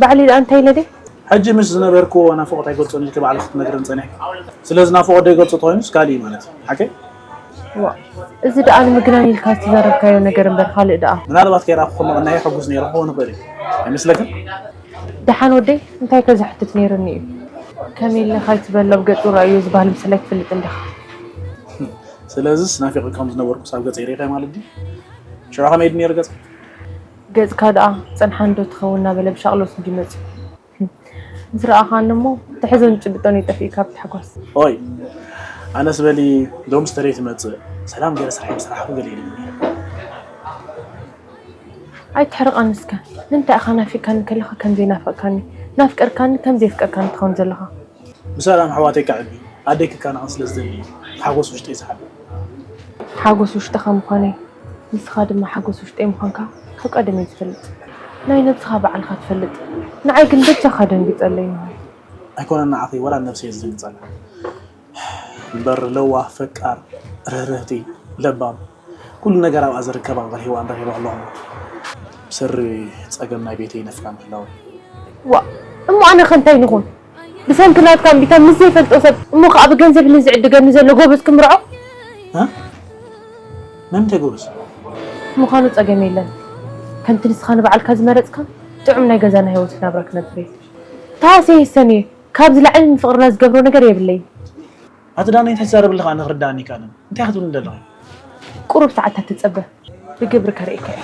ባዕሊ ደኣ እንታይ ኢለ ድየ? ሕጂ ምስ ዝነበርክዎ ናፍቖት ኣይገልጾን ኢልኪ ባዕልኺ ክትነግርኒ ጸኒሕኪ። ስለዚ ናፍቖት ዘይገልጾ ተኾይኑስ ካልእ እዩ ማለት እዩ። ሓቀይ? ዋ፣ እዚ ደኣ ንምግናን ኢልካ ዝተዛረብካዮ ነገር እምበር ካልእ ደኣ። ምናልባት ከይረኣኹ ከለኹ ናይ ሕጉስ ነይረ ክኸውን ይኽእል እዩ። ኣይመስለክን? ደሓን ወደይ፣ እንታይ ከ ዘሕትት ነይሩኒ እዩ? ከመይ ኢለ ካይትበሎ ኣብ ገጹ ርኣዮ ዝበሃል ምስላ ኣይትፈልጥን ዲኻ? ስለዚስ ናፊቐኪ ከም ዝነበርኩስ ኣብ ገጸይ ርኢኻዮ ማለት ድዩ? ሽዑ ከመይ ድዩ ነይሩ ገጽ? ገጽካ ደኣ ጸንሓ እንዶ ትኸውን እናበለ ብሻቕሎት እንድዩ መጺኡ። ምስ ረኣኻኒ እሞ ትሕዞን ጭብጦን እዩ ጠፊእካ ብታሕጓስ። ኦይ ኣነስ በሊ ሎምስ ተደይ ትመጽእ ሰላም ገለ ስራሕ ምስ ረኣኹ ገለ ኢሉኒ። ኣይትሕርቐኒ እስከ። ንምንታይ ኢኻ ናፊቕካኒ ከለኻ ከም ዘይናፈቕካኒ፣ ናፍቀርካኒ ከም ዘየፍቀርካኒ ትኸውን ዘለኻ? ብሰላም ኣሕዋተይ ከዕቢ ኣደይ ክካናቕን ስለ ዝደሊ እዩ ሓጎስ ውሽጠይ ዝሓድር። ሓጎስ ውሽጥኻ ምዃነይ ንስኻ ድማ ሓጎስ ውሽጠይ ምዃንካ ካብ ቀደም እየ ዝፈልጥ። ናይ ነብስኻ ባዕልኻ ትፈልጥ። ንዓይ ግን በጃኻ ደንግጸለይ ንሆ። ኣይኮነን ንዓኺ ወላ ንነብሰይ እየ ዝድንግጸላ እምበር ለዋህ፣ ፈቃር፣ ርህርህቲ፣ ለባም ኩሉ ነገር ኣብኣ ዝርከብ ኣቕበል ሄዋን ረኺበ ከለኹ ብስሪ ጸገም ናይ ቤተይ ይነፍጋ ምህላወይ። ዋእ እሞ ኣነ ከ እንታይ ንኹን? ብሰንኪ ናትካ እምቢታ ምስ ዘይፈልጦ ሰብ እሞ ከኣ ብገንዘብ ንዝዕድገኒ ዘሎ ጎበዝ ክምርዖ? መን እንታይ ጎበዝ? ምዃኑ ጸገም የለን። ከምቲ ንስኻ ንባዕልካ ዝመረጽካ ጥዑም ናይ ገዛና ህይወት ክናብራ ክነብር እየ። ተሃስየ ይሰን እየ። ካብዚ ላዕሊ ንፍቕርና ዝገብሮ ነገር የብለይን። ኣቲ ዳነይ እንታይ ትዛረቢ ኣለኺ ኣነ ክርድኣኒ ኣይከኣለን። እንታይ ክትብልኒ ደለኺ? ቁሩብ ሰዓታት ተጸበ። ብግብሪ ከርእየካ እየ።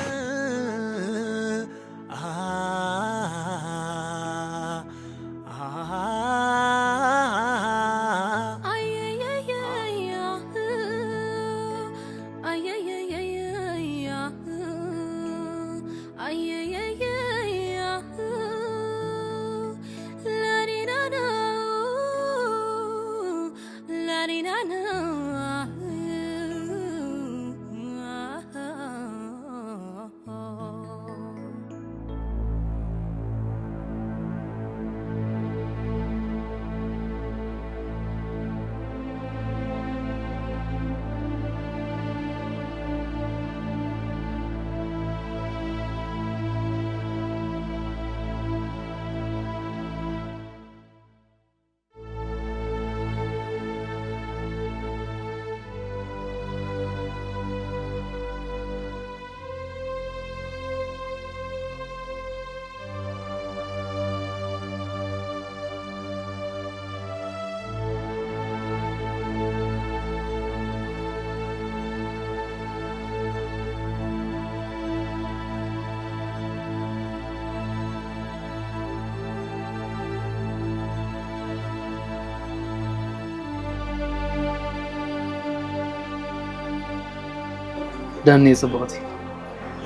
ዳኒ ጽቡቕቲ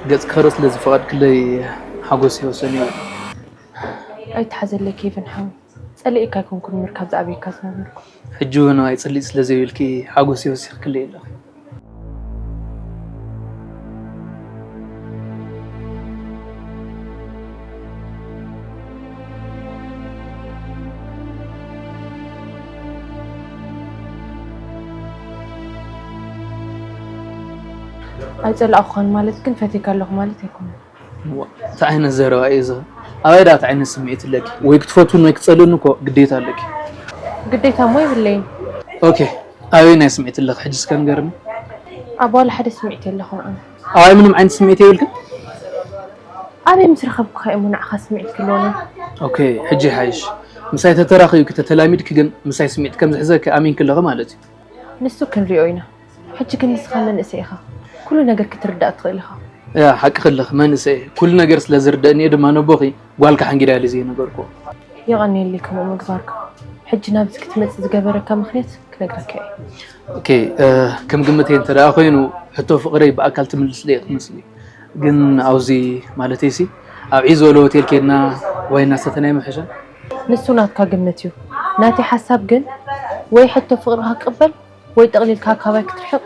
ገጽ ክኸረ ስለ ዝፈቐድክለይ ሓጎስ ይወሰን እዩ። ኣይትሓዘለይ ኬቨን ሓወይ፣ ጸሊኤካ ኣይኮንኩን ምርካብ ዝኣበየካ ዝነበርኩ። ሕጂ እውን ኣይጽሊእ ስለ ዘይብልኪ ሓጎስ ይወሲኽክለይ ኣለኺ። ኣይጸላእኩኻን ማለት ግን ፈትየካ ኣለኹ ማለት ኣይኮነን። እንታይ ዓይነት ዘረባ እዩ እዚ? ኣበይ ደኣ እንታይ ዓይነት ስምዒት ኣለኪ? ወይ ክትፈትውኒ ወይ ክትጸልእኒ እኮ ግዴታ ኣለኪ። ግዴታ እሞ የብለይን። ኦኬ ኣበይ ናይ ስምዒት ኣለኺ ሕጂ እስከ ንገርኒ። ኣብ ዋላ ሓደ ስምዒት የለኹን ኣነ። ኣበይ ምንም ዓይነት ስምዒት የብልክን? ኣበይ ምስ ረኸብኩኻ እየ እሞ ንዓኻ ስምዒት ክህልወኒ። ኦኬ ሕጂ ይሓይሽ። ምሳይ ተተራኺብኪ ተተላሚድኪ ግን ምሳይ ስምዒት ከም ዝሕዘኪ ኣሚንኪ ኣለኺ ማለት እዩ። ንሱ ክንሪኦ ኢና። ሕጂ ግን ንስኻ መንእሰይ ኢኻ፣ ኩሉ ነገር ክትርዳእ ትኽእል ኢኻ። ያ ሓቅኺ ኣለኺ መንእሰይ እየ፣ ኩሉ ነገር ስለ ዝርደኣኒ እየ ድማ ነቦኺ ጓልካ ሓንጊዳ ኢለ ዘይነገርክዎ። የቐንየለይ ከምኡ ምግባርካ። ሕጂ ናብዚ ክትመጽእ ዝገበረካ ምኽንያት ክነግረካ እየ። ኦኬ ከም ግምተይ እንተ ደኣ ኮይኑ ሕቶ ፍቕረይ ብኣካል ትምልስለይ እየ ትመስሊ፣ ግን ኣብዚ ማለተይሲ ኣብ ዒ ዝበለ ሆቴል ኬድና ዋይን እናሰተና ኣይምሕሸን? ንሱ ናትካ ግምት እዩ፣ ናተይ ሓሳብ ግን ወይ ሕቶ ፍቕርኻ ክቕበል ወይ ጠቕሊልካ ካባይ ክትርሕቕ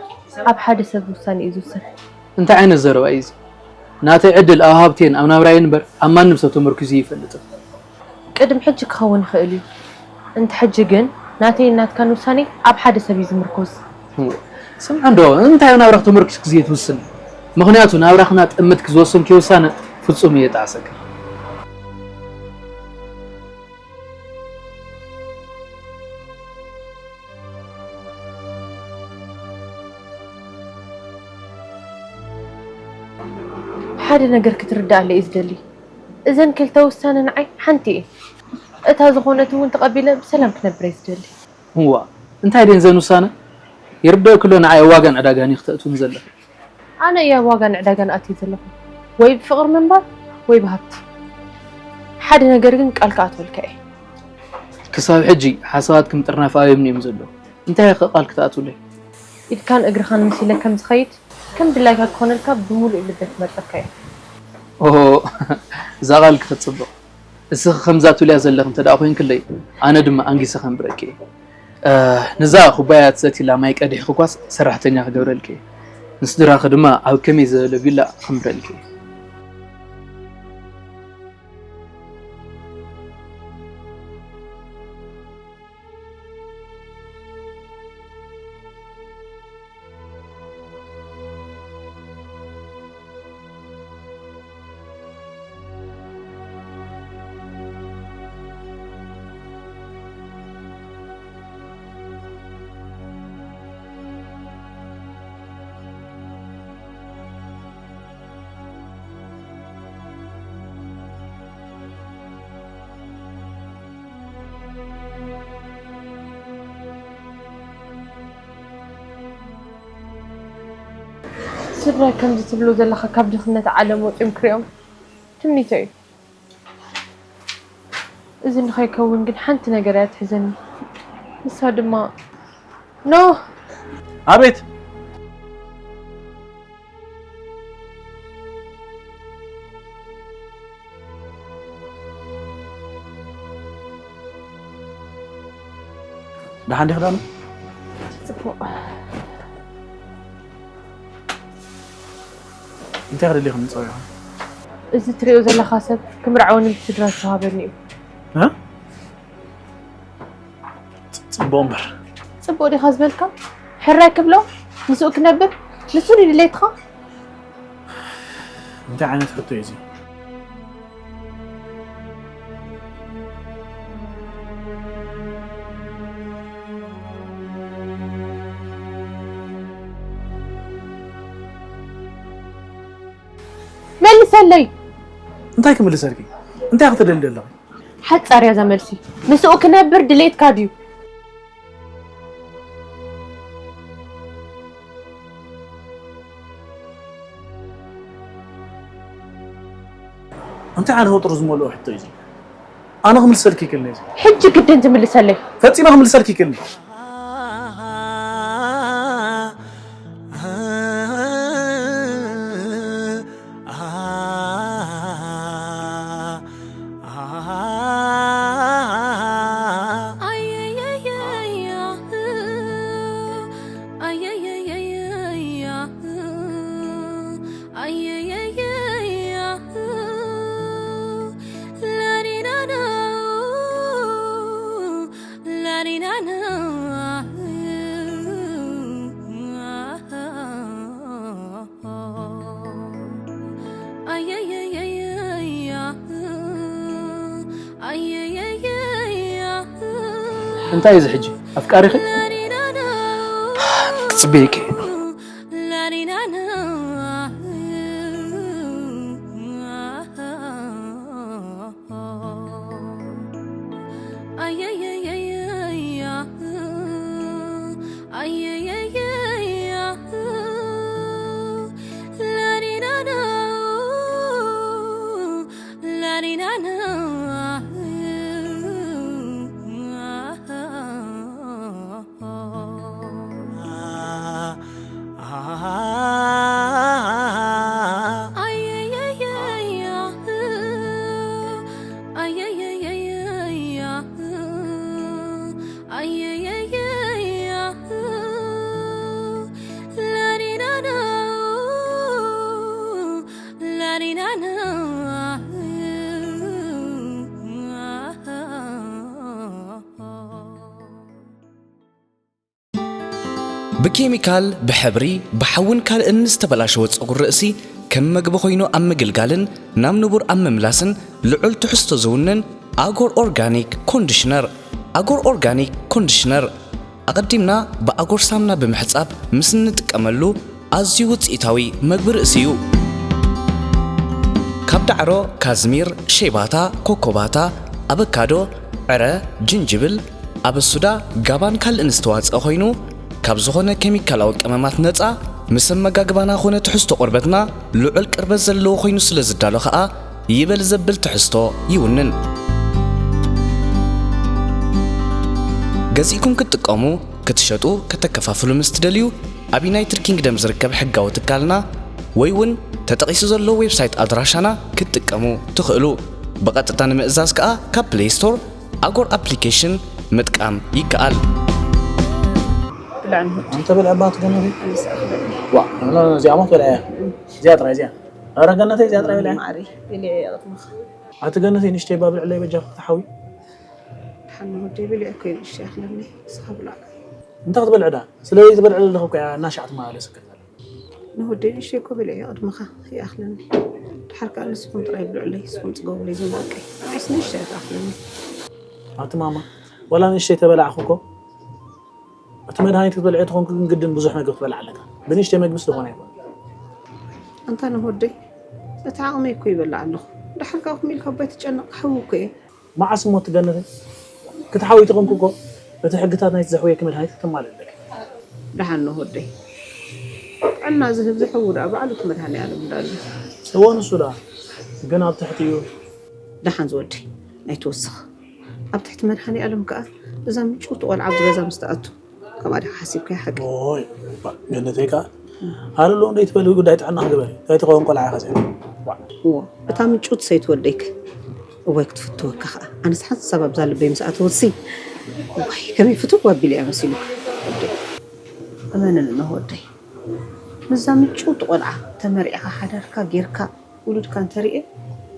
ኣብ ሓደ ሰብ ውሳኔ እዩ ዝውሰን። እንታይ ዓይነት ዘረባ እዩ እዚ? ናተይ ዕድል ኣብ ሃብተይን ኣብ ናብራየይን እምበር ኣብ ማንም ሰብ ተመርኲዙ ኣይፈልጥን። ቅድሚ ሕጂ ክኸውን ይኽእል እዩ፣ እንተ ሕጂ ግን ናተይን ናትካን ውሳኔ ኣብ ሓደ ሰብ እዩ ዝምርኮዝ። እወ፣ ስምዓ እንዶ፣ እንታይ ናብራኽ ተመርኪስክ ዘይትውስን? ምኽንያቱ ናብራኽና ጠምትክ ዝወሰንክዮ ውሳነ ፍጹም እየ ጣዕሰካ። ሓደ ነገር ክትርዳኣለ እየ ዝደሊ። እዘን ክልተ ውሳነ ንዓይ ሓንቲ እየ። እታ ዝኾነት እውን ተቐቢለ ብሰላም ክነብር እየ ዝደሊ። እዋ፣ እንታይ ደን ዘን ውሳነ? ይርደእክ ኣሎ ንዓይ ኣብ ዋጋን ዕዳጋን እዩ ክተእትውኒ ዘለኺ። ኣነ እየ ኣብ ዋጋን ዕዳጋን ኣትየ ዘለኹ። ወይ ብፍቕሪ ምንባር ወይ ብሃብቲ። ሓደ ነገር ግን ቃል ክኣትወልካ እየ። ክሳብ ሕጂ ሓሳባትኪ ምጥርናፍ ኣብየምኒ እዮም ዘለዉ። እንታይ ኢኺ ቃል ክትኣትውለይ? ኢድካን እግርኻን መሲለ ከም ዝኸይድ ከም ድላይካ ክኾነልካ ብምሉእ ልበይ ክመርጸካ እየ። ኦሆ፣ እዛ ቃልኪ ክትጽብቕ። እስኺ ከምዛ ትብልያ ዘለኺ እንተ ደኣ ኮይንክለይ፣ ኣነ ድማ ኣንጊሰ ከንብረኪ እየ። እ፣ ነዛ ኩባያ ትሰትይላ ማይ ቀዲሕኺ ኳስ ሰራሕተኛ ክገብረልኪ እየ። ንስድራኺ ድማ ኣብ ከመይ ዝበለ ቪላ ከንብረልኪ እየ። ስድራይ ከምዚ ትብሎ ዘለኻ ካብ ድኽነት ዓለም ወጺኦም ክሪኦም ትምኒተይ እዩ። እዚ ንኸይከውን ግን ሓንቲ ነገር እያ ትሕዘኒ። ንሳ ድማ ኖህ! ኣቤት! ደሓን ዲኺ ዳኑ? ጽቡቕ። እንታይ ክደሊኹም ጸዊኹም? እዚ ትሪኦ ዘለኻ ሰብ ክምርዓወኒ ብስድራ ዝተዋህበኒ እዩ። እ? ጽቡቕ እምበር። ጽቡቕ ዲኻ ዝበልካ? ሕራይ ክብሎ? ምስኡ ክነብር? ንሱ ድዩ ድሌትኻ? እንታይ ዓይነት ሕቶ እዩ እዚ? መልሰለይ። እንታይ ክምልሰልኪ? እንታይ ክትደሊ ኣለኺ? ሓጻር እያ እዛ መልሲ። ምስኡ ክነብር ድሌትካ ድዩ? እንታይ ዓይነት ወጥሪ ዝመልኦ ሕቶ እዩ እዚ? ኣነ ክምልሰልኪ ይክእል ነዚ። ሕጂ ግድን ትምልሰለይ። ፈጺመ ክምልሰልኪ ይክእል ነዚ። እንታይ እዚ ሕጂ ኣፍቃሪኺ ክጽበየኪ ብኬሚካል፣ ብሕብሪ፣ ብሓውን ካልእን ዝተበላሸወ ጸጉሪ ርእሲ ከም መግቢ ኮይኑ ኣብ ምግልጋልን ናብ ንቡር ኣብ ምምላስን ልዑል ትሕዝቶ ዝውንን ኣጎር ኦርጋኒክ ኮንዲሽነር። ኣጎር ኦርጋኒክ ኮንዲሽነር ኣቐዲምና ብኣጎር ሳምና ብምሕጻብ ምስ እንጥቀመሉ ኣዝዩ ውጽኢታዊ መግቢ ርእሲ እዩ። ካብ ዳዕሮ፣ ካዝሚር፣ ሸይባታ፣ ኮኮባታ፣ ኣበካዶ፣ ዕረ፣ ጅንጅብል፣ ኣበሱዳ፣ ጋባን ካልእን ዝተዋጽአ ኮይኑ፣ ካብ ዝኾነ ኬሚካላዊ ቀመማት ነጻ፣ ምስ ኣመጋግባና ኾነ ትሕዝቶ ቆርበትና ልዑል ቅርበት ዘለዎ ኮይኑ ስለ ዝዳሎ ኸኣ፣ ይበል ዘብል ትሕዝቶ ይውንን። ገዚእኩም ክትጥቀሙ፣ ክትሸጡ፣ ከተከፋፍሉ ምስ ትደልዩ፣ ኣብ ዩናይትድ ኪንግደም ዝርከብ ሕጋዊ ትካልና ወይ እውን ተጠቒሱ ዘሎ ዌብሳይት ኣድራሻና ክትጥቀሙ ትኽእሉ። ብቐጥታ ንምእዛዝ ከኣ ካብ ፕሌይ ስቶር ኣጎር ኣፕሊኬሽን ምጥቃም ይከኣል። ብላዕ ንሁድ ኣንተ ብልዕ ባት ገነተይ ኣነስ ኣኽበኒ ዋ ኣነ እዚኣ ሞት በልዐያ እዚኣ ጥራይ እዚኣ ኧረ ገነተይ እዚኣ ጥራይ በልዐያ ማዕሪ ብልዕ የቕድምኻ ኣቲ ገነተይ ንሽተይ ባብልዕ ለይ በጃ ክትሓዊ ሓኒ ወደይ ብልዕ እኮ እዩ ንሽ ይኣኽለኒ ንስኻ ብላዕ እንታይ ክትበልዕ ዳ ስለዚ ዝበልዕ ዘለኹ እኮ እያ እናሻዕ ትመላለስ እኮ ዘላ ንወደይ ንሽ እኮ ብልዕ የቕድምኻ ይኣኽለኒ ድሓር ከዓ ንስኹም ጥራይ ብልዑለይ ንስኹም ፅገቡለይ ዝመቀይ ንሽ ንሽ ኣይትኣኽለኒ ኣቲ ማማ ዋላ ንሽተይ ተበላዕኹ እኮ እቲ መድሃኒት ክትበልዒ ተኾንኩ ግን ግድን ብዙሕ መግቢ ክትበልዕ ኣለካ። ብንእሽተይ መግቢ ስለኾነ ኣይኮነ። ኣንታ ንሆደይ እቲ ዓቕመይ እኮ ይበልዕ ኣለኹ። ድሓር ካብ ከምኡ ኢልካ ኣባይ ትጨነቕ ሓዊ እኮ እየ። መዓስ እሞ ትገነተ ክትሓዊ ተኾንኩ እኮ እቲ ሕግታት ናይቲ ዘሕውየኪ መድሃኒት ከተማልእ ኣለኪ። ደሓን ንሆደይ ጥዕና ዝህብ ዝሕዊ ደኣ ባዕሉ እቲ መድሃኒኣለም እንዳሉ። እወ ንሱ ደኣ ግን ኣብ ትሕቲኡ ደሓን ዝወደይ ኣይትወስኽ። ኣብ ትሕቲ መድሃኒኣለም ከኣ እዛ ምጭውቲ ቆልዓ ኣብዚ ገዛ ምስ ትኣቱ ከምኣ ዲኻ ሓሲብካያ ሓቂ? ኦይ ገነተይ ከኣ ሃለሎ እንዶ ይትበል ጉዳይ ጥዕና ክግበር እንታይ ትኸውን ቆልዓ ኢኻ እዚኣ። እዎ እታ ምጭውቲ ሰይቲ ወደይከ እዋይ ክትፍትወካ ከኣ ኣነስ ሓንሳብ ኣብዛ ልበይ ምስ ኣተወትሲ እዋይ ከመይ ፍትው ኣቢለ እያ መሲሉካ ወደይ። እመነኒ እነሆ ወደይ ምስዛ ምጭውቲ ቆልዓ ተመርዒኻ ሓዳርካ ጌርካ ውሉድካ እንተርእየ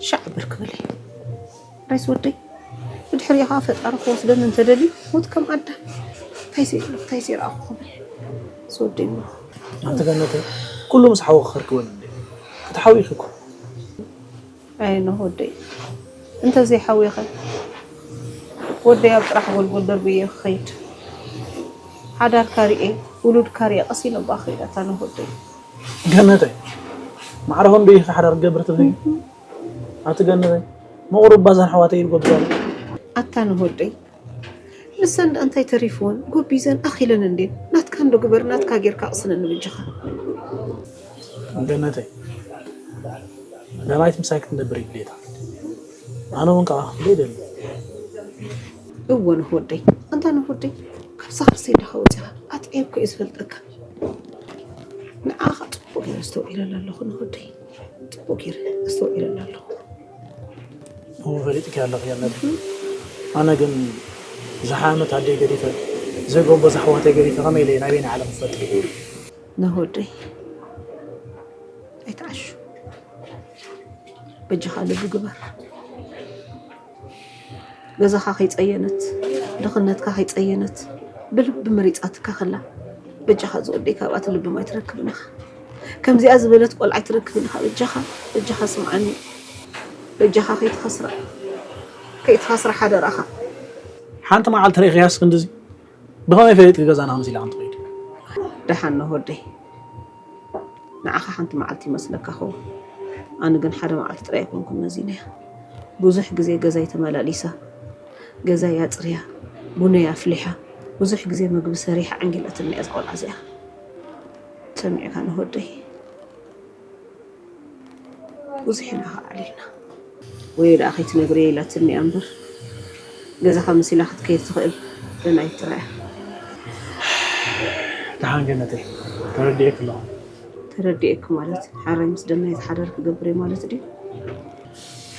ሻዕ ብር ክብል እየ። ራይስ ወደይ ብድሕሪኡ ከዓ ፈጣሪ ክወስደኒ እንተደልዩ ሞት ከም ኣዳም እንታይ ሲ እንታይ ሲ ረኣኹ ክብል ዝወደይ እሞ ኣንቲ ገነተይ ኩሉ ምስ ሓወኺ ከርክበሉ እንዴ ክትሓዊኺ እኮ ኣይ ኖህ ወደይ እንተዘይሓዊኸ ወደይ ኣብ ጥራሕ ጎልጎል ደርብየ ክኸይድ ሓዳርካ ርኤ ውሉድካ ርኤ ቀስ ኢለ እባ ክኸይድ ኣታ ኖህ ወደይ ገነተይ ማዕረ ኾን ዶ ኢኺ ሓዳር ክገብር ትብሊ ኣንቲ ገነተይ ምቑሩብ ባዛን ኣሕዋተይ ኢሉ ጎብዛሉ ኣታ ኖህ ወደይ ንሰን ደኣ እንታይ ተሪፍወን ጎቢዘን ኣኺለን እንዴን ናትካ እንዶ ግበር ናትካ ጌርካ ኣቕስነኒ በጃኻ ገነተይ ደማይት ምሳይ ክትነብር እዩ ድሌታ ኣነ እውን ከዓ ክፍለ ይደሊ እወ ንሆደይ ኣንታ ንሆደይ ካብ ሳኽር ሰይዳኻ ወፂኻ ኣጥዕየ እኮ እየ ዝፈልጠካ ንዓኻ ፅቡቅ ገይረ ኣስተውዒለላ ኣለኹ ንሆደይ ፅቡቅ ገይረ ኣስተውዒለላ ኣለኹ እው ፈሊጥኪ ኣለኺ ገነት ኣነ ግን ዝሓመት ኣደይ ገዲፈ ዘይ ጎበዝ ኣሕዋተይ ገዲፈ ከመይ ኢለ ናበይ ንዓለም ክፈልጥ ንሆደይ ኣይትዓሹ በጃኻ ልቢ ግበር ገዛኻ ከይፀየነት ድኽነትካ ከይፀየነት ብልቢ መሪፃትካ ከላ በጃኻ ዝወደይ ካብኣ ትልቢ ማይ ትረክብን ኢኻ ከምዚኣ ዝበለት ቆልዓ ኣይትረክብን ኢኻ በጃኻ በጃኻ ስምዓኒ በጃኻ ከይትኸስራ ከይትኸስራ ሓደራኻ ሓንቲ መዓልቲ ርኢኽያስ ክንድዚ ብኸመይ ፈሊጥኪ ገዛና ከምዚ ኢላ ከም ትኸይድ ደሓን ነሆደይ ንዓኻ ሓንቲ መዓልቲ ይመስለካ ኸውን ኣነ ግን ሓደ መዓልቲ ጥራይ ኣይኮንኩን መዚነያ ብዙሕ ግዜ ገዛይ ተመላሊሳ ገዛይ ኣፅርያ ቡነይ ኣፍሊሓ ብዙሕ ግዜ ምግቢ ሰሪሓ ዓንጊላትኒ እያ ዝቆልዓ እዚኣ ሰሚዕካ ነሆደይ ብዙሕ ኢና ኸዓ ኣሊልና ወይ ደኣ ከይትነግርየ ኢላትኒ እያ እምበር ገዛኻ መሲላ ክትከይድ ትኽእል ደናይ ትረያ ደሓን ገነተይ ተረዲኤኪ ኣለኹ ተረዲኤኪ ማለት ሓራይ ምስ ደናይ ዝሓዳር ክገብር እየ ማለት ድዩ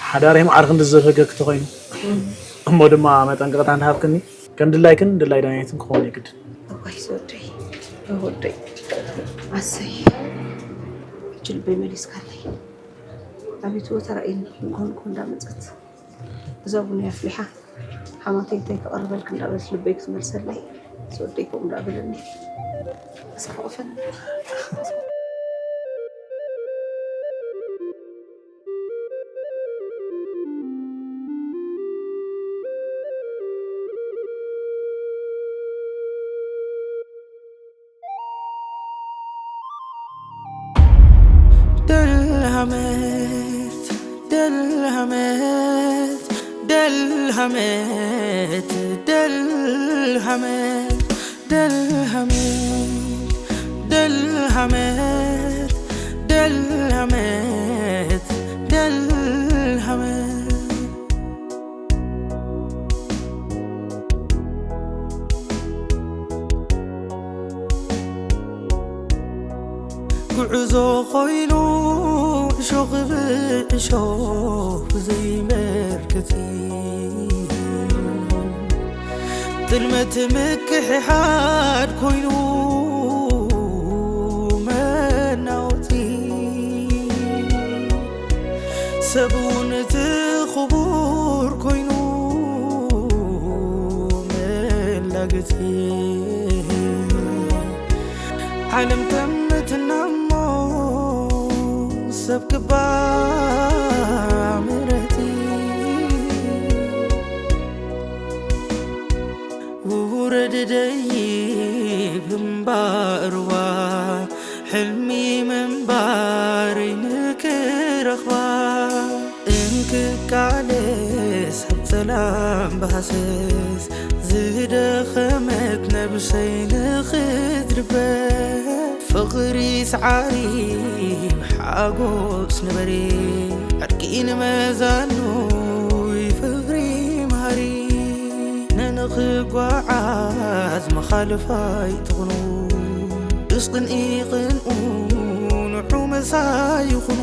ሓዳረይ መዓር ክንዲ ዝዘፈገክ ተኾይኑ እሞ ድማ መጠንቀቕታ እንተሃብክኒ ከም ድላይክን ድላይ ዳኛይትን ክኸውን የግድን እዋይ ዝወደይ ወደይ ኣሰይ ሕጂ ልበይ መሊስካለይ ኣቤት ወተራእይኒ ንጎንጎ እንዳመፀት እዛ ቡና ኣፍሊሓ ሓማተይ እንታይ ክቐርበልክ እንዳበለት ልበይ ክትመልሰለይ ዝወደይኩም እንዳበለኒ ኣስሓቑፈኒ። ደልሃመት ደልሃመት ደልሃመት ደልሃመት ደልሃመት ደልሃመት ደልሃመት ደልሃመት ጉዕዞ ኮይኑ እሾኽ ብእሾኽ ዘይመልከቲ ጥልመት ምክሕሓድ ኮይኑ መናወቲ ሰብ እውን እቲ ክቡር ኮይኑ መላገቲ ዓለም ተምትና እሞ ሰብ ክባ ምረቲ ውረድ ደይብ እምባእርዋ ሕልሚ ምንባር ንክረኽባ እንክቃለስ ኣብ ጸላም ብሃሰስ ዝደኸመት ነብሰይ ንኽትድበ ፍቕሪ ሰዓሪ ብሓጎስ ንበሪ ዕርቂ ንመዛኑ ፍቕሪ መሃሪ ነንኽጓዓዝ መኻልፋይ ትኹኑ እስቕን ኢቕንኡ ንዑ መሳይ ይኹኑ